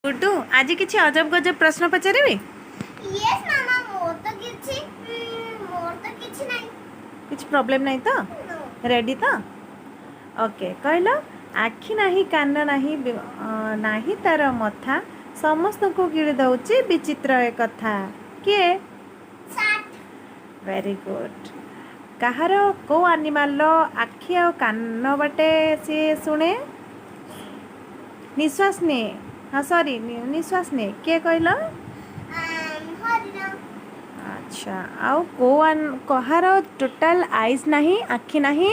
ଗୁଡୁ, ଆଜି କିଛି ଅଜବ ଗଜବ ପ୍ରଶ୍ନ ପଚାରିବି? ୟେସ୍ ମାମା, ମୋର ତ କିଛି ମୋର ତ କିଛି ନାହିଁ। କିଛି ପ୍ରୋବ୍ଲେମ୍ ନାହିଁ ତ? No. Ready ତ? ଓକେ, କହିଲ, ଆଖି ନାହିଁ, କାନ ନାହିଁ, ନାହିଁ ତାର ମଥା, ସମସ୍ତଙ୍କୁ ଗିଳି ଦେଉଛି, ବିଚିତ୍ର ଏ କଥା, କିଏ? ସାର୍କ। Very good. କାହାର, କେଉଁ ଆନିମାଲର ଆଖି ଆଉ କାନ ବାଟେ ସିଏ ଶୁଣେ, ନିଶ୍ୱାସ ନିଏ? ହଁ, ସରି, ନିଶ୍ୱାସ ନିଏ, କିଏ କହିଲ? ହରିଣ। ଆଚ୍ଛା, ଆଉ କେଉଁ କାହାର ଟୋଟାଲ ଆଇସ୍ ନାହିଁ, ଆଖି ନାହିଁ?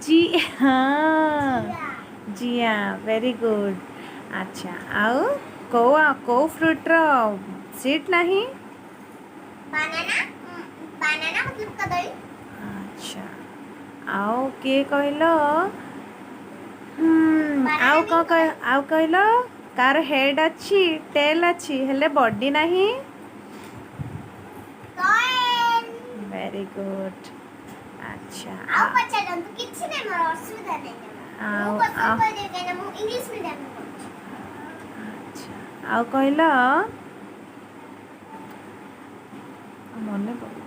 ଜି ହଁ, ଜିଆ। Very good. ଆଚ୍ଛା, ଆଉ କେଉଁ ଫ୍ରୁଟ୍ର ସିଡ୍ ନାହିଁ? ବାନାନା, ବାନାନା ମତଲବ କଦଳୀ। ଆଚ୍ଛା, ଆଉ କିଏ କହିଲ? ଆଉ କ'ଣ ଆଉ କହିଲ, କାହାର ହେଡ୍ ଅଛି, ଟେଲ୍ ଅଛି, ହେଲେ ବଡି ନାହିଁ? କଏନ୍। Very good. ଆଚ୍ଛା। ଆଉ ପଚାରନ୍ତୁ, କିଛି ନାହିଁ, ମୋର ଅସୁବିଧା ନାହିଁ। ଆଉ ମୁଁ ପସନ୍ଦ ଆଉ କରିଦେବି, କାହିଁକିନା ମୁଁ ଇଂଲିଶ ମିଡ଼ିୟମରେ ପଢ଼ୁଛି। ଆଚ୍ଛା, ଆଉ କହିଲ, ମନେ ପଡୁନି।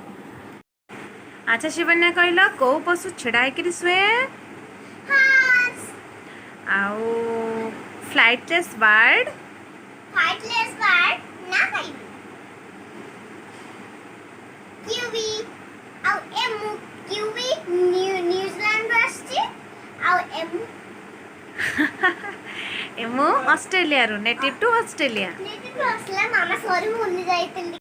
ଆଚ୍ଛା ଶିବନ୍ୟା, କହିଲ, କୋଉ ପଶୁ ଛିଡ଼ା ହେଇକିରି ଶୁଏ? ହର୍ସ। ଆଉ ଫ୍ଲାଇଟଲେସ୍ ବାର୍ଡ? ଫ୍ଲାଇଟଲେସ୍ ବାର୍ଡ ନା କହିବି, କିୱି ଆଉ ଏମୁ। କିୱି ନ୍ୟୁଜିଲାଣ୍ଡରୁ ଆସିଛି ଆଉ ଏମୁ ଏମୁ ଅଷ୍ଟ୍ରେଲିଆରୁ, ନେଟିଭ୍ ଟୁ ଅଷ୍ଟ୍ରେଲିଆ। ନେଟିଭ୍ ଆସିଲା। ମାମା, ସରି, ଭୁଲି ଯାଇଥିଲି।